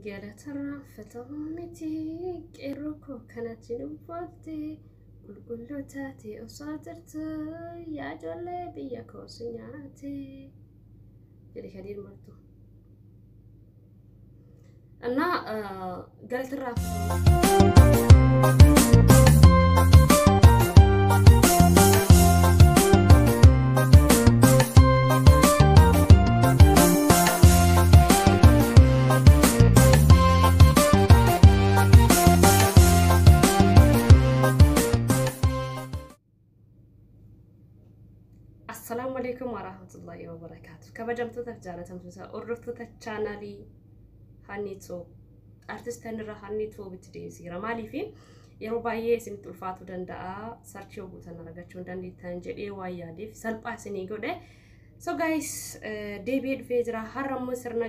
Galatarraanfatamu miti qeerroo koo kanatti dhuunfaatte qulqulluu taate osoo jirtu yaa ijoollee biyya koo si nyaate jedhe Kadiir Martuu. እና galatarraa Assalaamu alaikum warahmatullahi wabarakaatu. Kabajamtootaaf jaalatamtoota hordoftoota chaanaalii Hanniitoo artist Hanirraa Hanniitoo bitti deebisiira. Maaliif yeroo baay'ee isinitti ulfaatuu danda'a, search guutan argachuu hin dandeettan jedhee waan yaadeef salphaa isinii godhe. So guys, deebi'ee dhufee jira. Har'a immoo sirna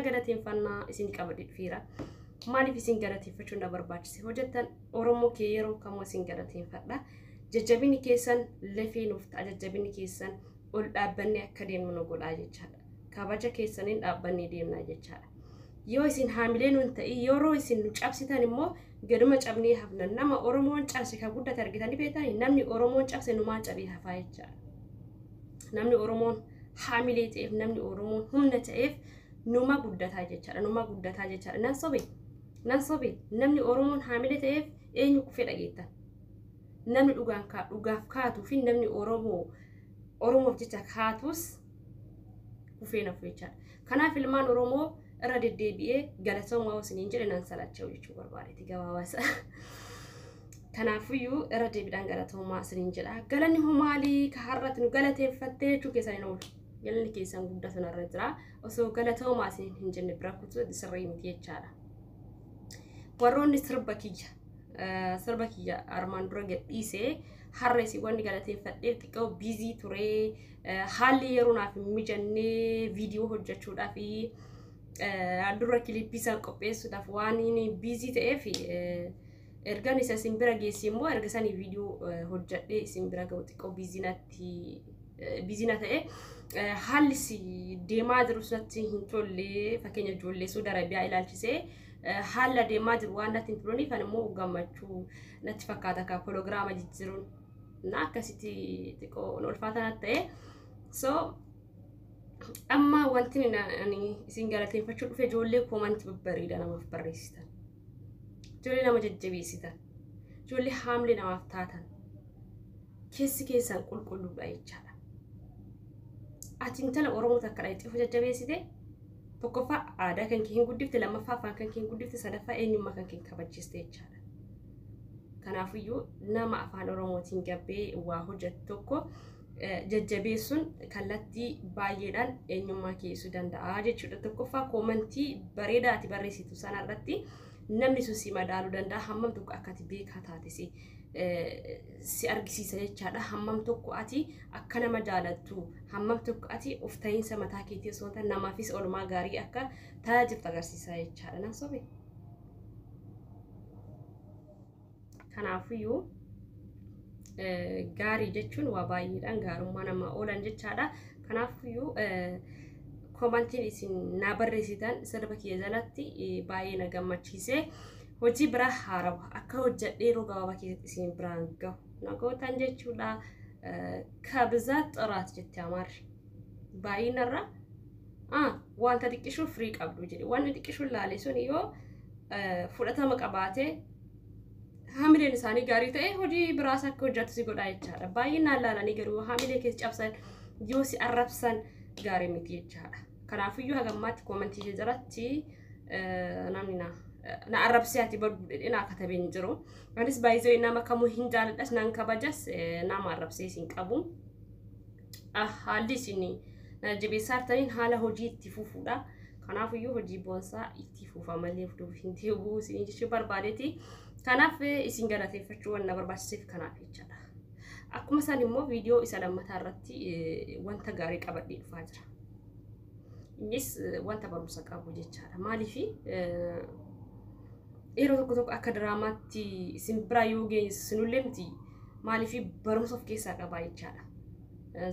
galateeffannaa isin qabadhee dhufeera. Maaliif isin galateeffachuun na barbaachise? Hojjettan Oromoo kee yeroo kamuu isin galateeffadha. Jajjabinni keessan lafee nuuf ta'a. Jajjabinni keessan ol dhaabbannee akka deemnu nu godhaa jechaadha. Kabaja keessaniin dhaabbannee deemnaa jechaadha. Yoo isin haamilee nuun ta'in, yeroo isin nu cabsitan immoo gaduma cabnee hafna. Nama Oromoon cabse kan guddate argitanii beektanii? Namni Oromoon cabse numaan cabee hafaa jechaadha. Namni Oromoon haamilee ta'eef, namni Oromoon humna ta'eef numa guddataa jechaadha. Numa guddataa jechaadha. Nan sobe, nan sobe? Namni Oromoon haamilee ta'eef eenyu kufee dhageettan? Namni dhugaan dhugaaf kaatuu fi namni Oromoo Oromoof jecha kaatus kufee nafu jechaadha. Kanaaf ilmaan Oromoo, irra deddeebi'ee galatoomaa isiniin jedhe nan salacha'u jechuu barbaadeeti gabaabaasa. Kanaafiyyuu irra deebiidhaan galatoomaa isiniin jedha. Galanni hoo maalii ka har'atti nu galateeffattee jechuu keessan hin oolu. Galanni keessan guddaa sanarra jira. Osoo galatoomaa isiniin hin jenne bira kutuu sirrii miti jechaadha. Warroonni sirba kiyya armaan dura gadhiisee, har'a isin wanni galateeffadheef xiqqoo busy turee, haalli yeroo naaf hin mijannee viidiyoo hojjechuudhaaf, dura clip isaan qopheessuudhaaf waan inni busy ta'eef, ergan isa isin bira geessi immoo erga sanii viidiyoo hojjedhee isin bira ga'u xiqqoo busy natti busy na ta'e. Haalli si deemaa jiru natti hin tolle. Fakkeenya ijoollee Suudi Arabiyaa ilaalchisee haala deemaa jiru waan natti hin tolaniif, ani immoo gammachuu natti fakkaata ka piroogiraama jijjiiruun na akkasitti xiqqoo ulfaata natti ta'e. So amma wanti ani isin galateeffachuu dhufe, ijoollee comment babbareeda namaaf barreessitan, ijoollee nama jajjabeessitan, ijoollee haamlee namaaf taatan, keessi keessan qulqulluudha jechaadha. Ati intala Oromoo takka dhaqxee jajjabeessite, tokkoffaa aadaa kan kee hin guddifte, lammaffaa afaan kan kee hin guddifte, sadaffaa eenyummaa kan kee hin kabachiiste jechaadha. Kanaafiyyuu nama afaan Oromootiin gabbee waa hojjetu tokko jajjabeessuun kallattii baay'eedhaan eenyummaa keessuu danda'a jechuudha. Tokkoffaa comment bareedaa ati barreessitu sanarratti namni sun si madaaluu danda'a. Hammam tokko akka ati beekaa taate si argisiisa jechaadha. Hammam tokko ati akka nama jaalattu, hammam tokko ati of ta'iinsa mataa keetii osoo hin taane namaafis oolmaa gaarii akka tajaajiltu agarsiisa jechaadha. Nan sobe? Kanaafiyyuu gaarii jechuun waa baay'eedhaan gaarummaa namaa oolan jechaadha. Kanaafiyyuu commentiin isin naa barreessitan sirba kiyya jalatti baay'ee na gammachiise. Hojii biraa haarawa akka hojjedhee yeroo gabaabaa keessatti isin biraan gahu na gootan jechuudha. ከብዛት ጥራት jette Amaarri. Baay'inarra wanta xiqqishuu firii qabdu jedhe. Wanni xiqqishuun laale sun yoo fudhatama qabaate, haamileen isaanii gaarii ta'e, hojii biraas akka hojjetu si godha jechaadha. Baay'inaan laalanii garuu haamilee keessa cabsan, yoo si arrabsan gaarii miti jechaadha. Kanaafiyyuu hagammaatti comment ishee jalatti namni na arrabsee ati baduu dhedhee naa katabee hin jiru. Anis baay'isee nama kamuu hin jaaladhas, nan kabajas, nama arrabsee hin qabu. Haalli isin na jabeessaa jirtaniin haala hojii itti fufuudha. Kanaafiyyuu hojii boonsaa itti fufa malee hin deebi'u isin jechuu barbaadeeti. Kanaaf isin galateeffachuu waan na barbaachiseef kanaaf jechaadha. Akkuma isaan immoo viidiyoo isa lammataa irratti wanta gaarii qabadhee dhufaa jira. Innis wanta barumsa qabu jechaadha. Maaliif yeroo tokko tokko akka diraamaatti isin biraa yoo geessinullee miti, maaliif barumsa of keessaa qaba jechaadha.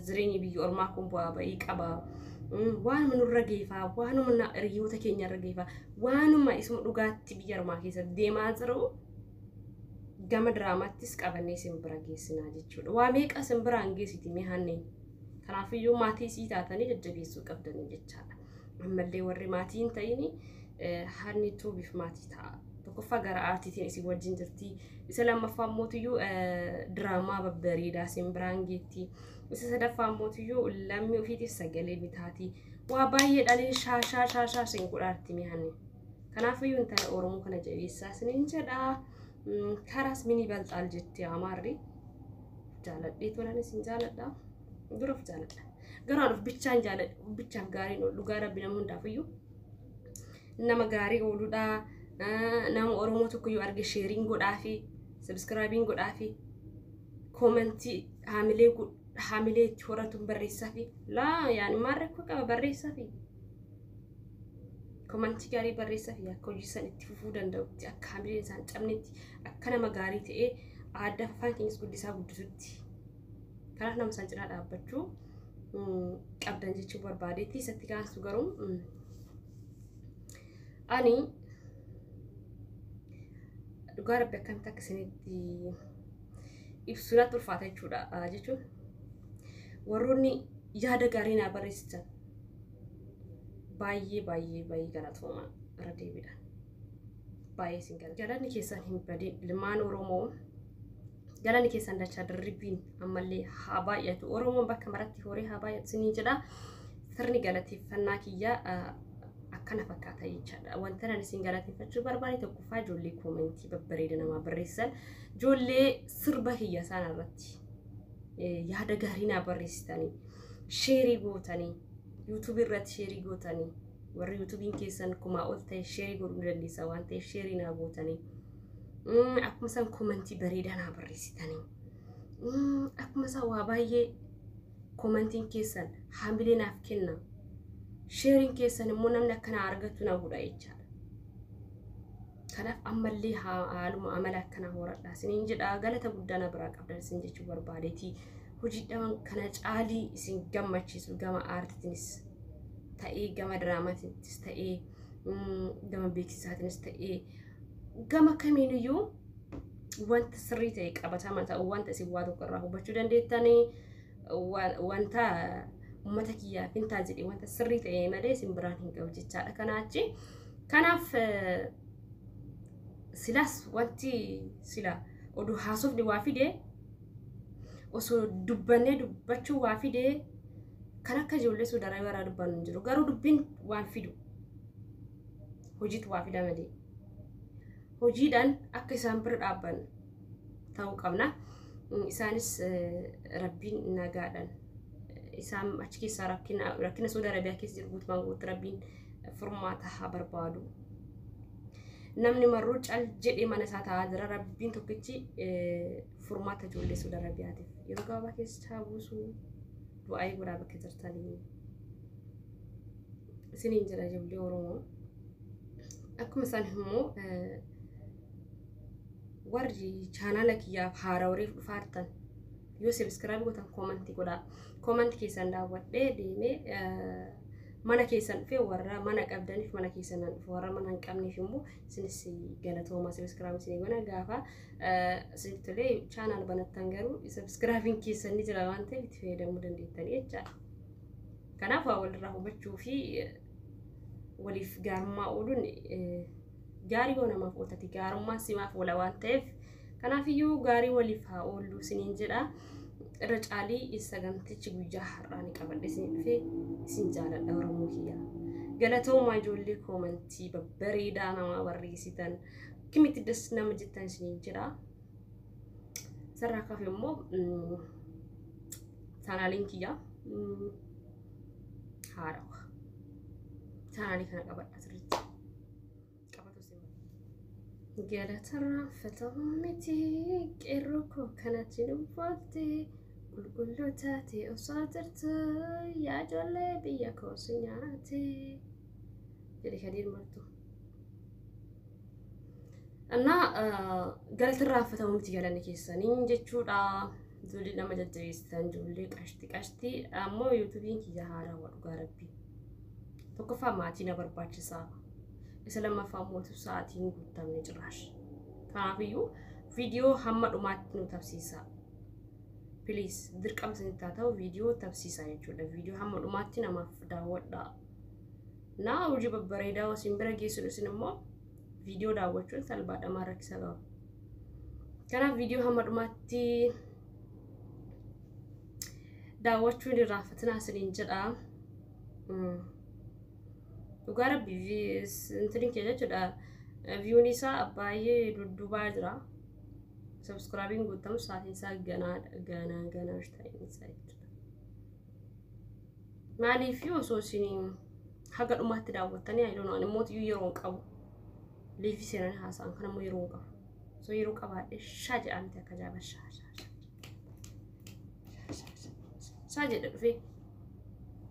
Jireenyi biyya ormaa kun bu'aa ba'ii qaba. Waanuma nurra geefaa, waanuma hiriyoota keenyarra geefaa, waanuma isuma dhugaatti biyya ormaa keessatti deemaa jiru gama diraamaattis qabannee isin bira geessinaa jechuudha. Waa meeqa isin biraan geessiti mi'aanneen. Kanaafiyyuu maatii isii taatanii jajjabeessuu qabdanii jechaadha. Ammallee warri maatii hin ta'in Hanni Tuubiif maatii ta'a. Tokkoffaa gara aartiitiin isin wajjin jirti. Isa lammaffaa mootiyyuu diraamaa babbareedaa isin biraan geetti. Isa sadaffaa mootiyyuu lammii ofiitiif sagalee ni taati. Waa baay'eedhaan shaashaa shaashaa isin godhaarti mi'aanni. Kanaafiyyuu intala Oromoo kana jabeessaa isiniin jedha. Karaas mini balxaal jetti Amaarri. Jaaladhee tolan isin jaaladha. Dura of jaaladha. Garaan of bichaan jaaladha. Of bichaaf gaariin oolu. Dhugaa rabbi nama hundaafiyyuu nama gaarii ooludha. Nama Oromoo tokko yoo arge sheeriin godhaafi, sabiskiraabiin godhaafi, koomentii haamilee haamilee itti horatuun barreessaafi. Laa yaani maal rakkoo qaba barreessaafi. Komantii gaarii barreessaafi akka hojii san itti fufuu danda'utti, akka haamileen isaan cabnetti, akka nama gaarii ta'ee aadaa afaan keenyas guddisaa guddisutti. Kanaaf nama isaan cinaa dhaabbachuu qabdan jechuu barbaadeetti. Isatti kaansu garuu ani dhugaa rabbi akkamitti akka isinitti ibsu natti ulfaata jechuudha. Jechuun warroonni yaada gaarii naa barreessitan baay'ee baay'ee baay'ee galatooma irra deebiidhaan. Baay'ee isin galata. Galanni keessan hin badin ilmaan Oromoo. Galanni keessan dachaa dirribiin ammallee haa baay'atu. Oromoon bakka maratti horii haa baay'atu isiniin jedha. Sirni galateeffannaa kiyyaa akkana fakkaata jechaadha. Wanta ani isin galateeffachuu barbaade tokkoffaa ijoollee koomentii babbareeda namaa barreessan, ijoollee sirba kiyya isaan irratti yaada gaarii naa barreessitanii, sheerii gootanii, yuutuubii irratti sheerii gootanii, warri yuutuubiin keessan kumaa ol ta'e sheerii godhuu dandeessa waan ta'eef sheerii naa gootanii, akkuma isaan koomentii bareedaa naa barreessitanii, akkuma isaan waa baay'ee koomentiin keessan haamilee naaf kenna. Sheeriin keessan immoo namni akkana argatu na godha jechaadha. Kanaaf ammallee haaluma amala akkanaa horadhaa isiniin jedha. Galata guddaa na biraa qabdan isin jechuu barbaadeeti. Hojiidhaan kana caalii isin gammachiisu gama aartiitiinis ta'ee, gama diraamaatiinis ta'ee, gama beeksisaatiinis ta'ee, gama kamiiniyyuu wanta sirrii ta'e qabatama ta'u, wanta isin waa tokko irraa hubachuu dandeettanii, wanta uummata kiyyaaf hin ta'a jedhee wanta sirrii ta'e malee isin biraan hin ga'u jechaadha. Kanaachi kanaaf silaas wanti sila oduu haasofni waa fide, osoo dubbannee dubbachuu waa fide, kan akka ijoollee suudaraa irraa dubbannu hin jiru. Garuu dubbiin waan fidu hojiitu waa fida malee hojiidhaan akka isaan bira dhaabbannu ta'uu qabna. Isaanis rabbiin nagaadhaan isaan achi keessaa rakkina Saudi Arabiyaa keessa jiru guutumaan guututti rabbiin furmaata haa barbaadu. Namni marruu cal jedhee mana isaa taa'aa jira. Rabbiin tokkichi furmaata ijoollee Saudi Arabiyaatiif yeroo gabaabaa keessa haa buusu. Du'aayii godhaa bakka jirtanii. Isiniin jira ijoollee Oromoo. Akkuma isaan immoo warri chaanaala kiyyaaf haaraa wariif dhufaartan yoo subscribe gootan koomantii godhaa. Koomantii keessan daawwadhee deemee mana keessan dhufee, warra mana qabdaniif mana keessan nan dhufu, warra mana hin qabneef immoo isinis galatooma subscribe isinii godha. Gaafa isinitti tolee chaanaal banattan garuu subscribeiin keessan ni jira waan ta'eef itti fayyadamuu dandeettanii jechaadha. Kanaaf waa walirraa hubachuu fi waliif gaarummaa ooluun gaarii yoo namaaf ooltati gaarummaan simaaf oola waan ta'eef kanaafiyyuu gaarii waliif haa oollu isiniin jedha. Irra caalii sagantichi guyyaa har'aa ni qabadhe isin dhufee isin jaaladha Oromoo kiyya. Galatoomaa ijoollee koomantii babbareedaa namaa barreessitan kimitti das nama jettan isiniin jedha. Sarraa kafe immoo chaanaaliin kiyya haarawa. Chaanaalii kana qabadha sirriitti. Qabatu isin. Galatarraa fatamu miti qeerroo koo kanatti nuffootte qulqulluu taate osoo jirtu yaa ijoollee biyya koo si nyaate jedhe Kadiir Martuu. Annaa galatarraa fatamu miti galanni keessanii jechuudha. Ijoollee nama jajjabeessitan ijoollee qashti qashti ammoo yuutuubiin kiyya haarawaa dhugaa rabbi. Tokkoffaa maatii na barbaachisaa. Isa lammaffaa mootu sa'aatiin guutamne jiraash. Kanaafiyyuu viidiyoo hamma dhumaatti nu tabsiisaa. Please, dirqama isinitti haa ta'u, viidiyoo tabsiisaa jechuudha. Viidiyoo hamma dhumaatti namaaf daawwadhaa. Naa hojii babbareedaa isin bira geessu, isin immoo viidiyoo daawwachuun salphaadha, maal rakkisa qaba? Kanaaf viidiyoo hamma dhumaatti daawwachuun irraanfatinaa isiniin jedha. Dhugaa rabbi, intini kee jechuudha. Viewn isaa baay'ee dudduubaa jira. Subscribeiin guutamu sa'aatiin isaa ganaa ganaa ganaa ta'in isaa jechuudha. Maaliif osoo isin haga dhumaatti daawwattanii ayiloon ani immoo yeroo hin qabu. Live seenanii haasa'an kan immoo yeroo hin qabu. Osoo yeroo qabaadhe shaa jedhaa miti, akka jaaba shaa shaa shaa shaa jedhe dhufee,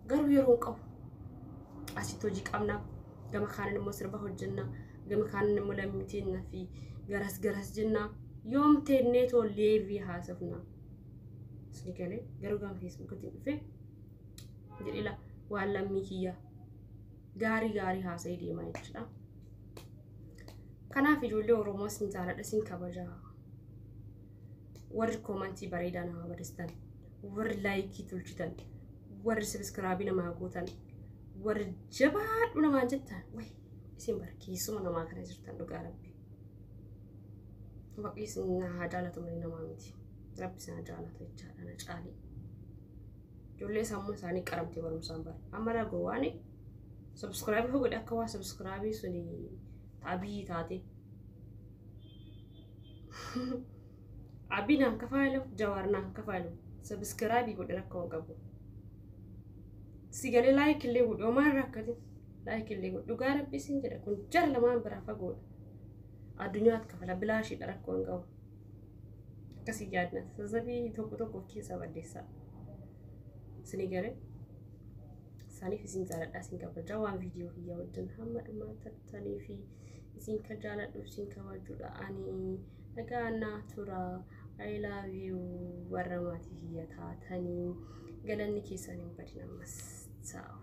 garuu yeroo hin qabu. Asitti hojii qabna. Gama kaanin immoo sirba hojjenna. Gama kaanin immoo lammiitiin fi garas garas jenna. Yoom teennee too live haasofna? Isin galee garuu gama Facebookitiin dhufee jedhila waan lammii kiyya gaarii gaarii haasa'ee deemaa jechuudha. Kanaaf ijoollee Oromoo, isin jaaladha, isin kabajaa. Warri commentii bareedaa nama barreessitan, warri likeii tolchitan, warri subscribeii namaa gootan, warri jabaadhu namaan jettan, wayi isin bara keessuma namaa kana jirtan, dhugaa rabbi. Waaqni isin haa jaalatu malee namaa miti. Rabbi isin haa jaalatu jechaadha na caalii. Ijoollee sammuu isaanii qaramtee barumsaan bara. Amma dhagoo waan subscribeii godhe akka waa subscribeii suni abii taate. Abii naan kafaalu, Jawaar naan kafaalu, subscribeii godhe rakkoo hin qabu. Si galee, like illee godhe, homaan rakkate, like illee godhe. Dhugaa rabbi isin jedha, kun jara lamaan biraa fagoodha. Addunyaatti kafala, bilaashiidha, rakkoo hin qabu. Akkasii yaadna sasabii tokko tokko of keessaa balleessaa. Isinii galee, isaaniif isin jaaladha, isin kabajaa. Waan viidiyoo kiyya wajjin hamma dhumaa tattanii fi isin ka jaaladhu, isin kabajuudha. Ani nagaa naa tura. I love you. Warra maatii kiyya taatanii galanni keessan hin badin ammas. Ciao.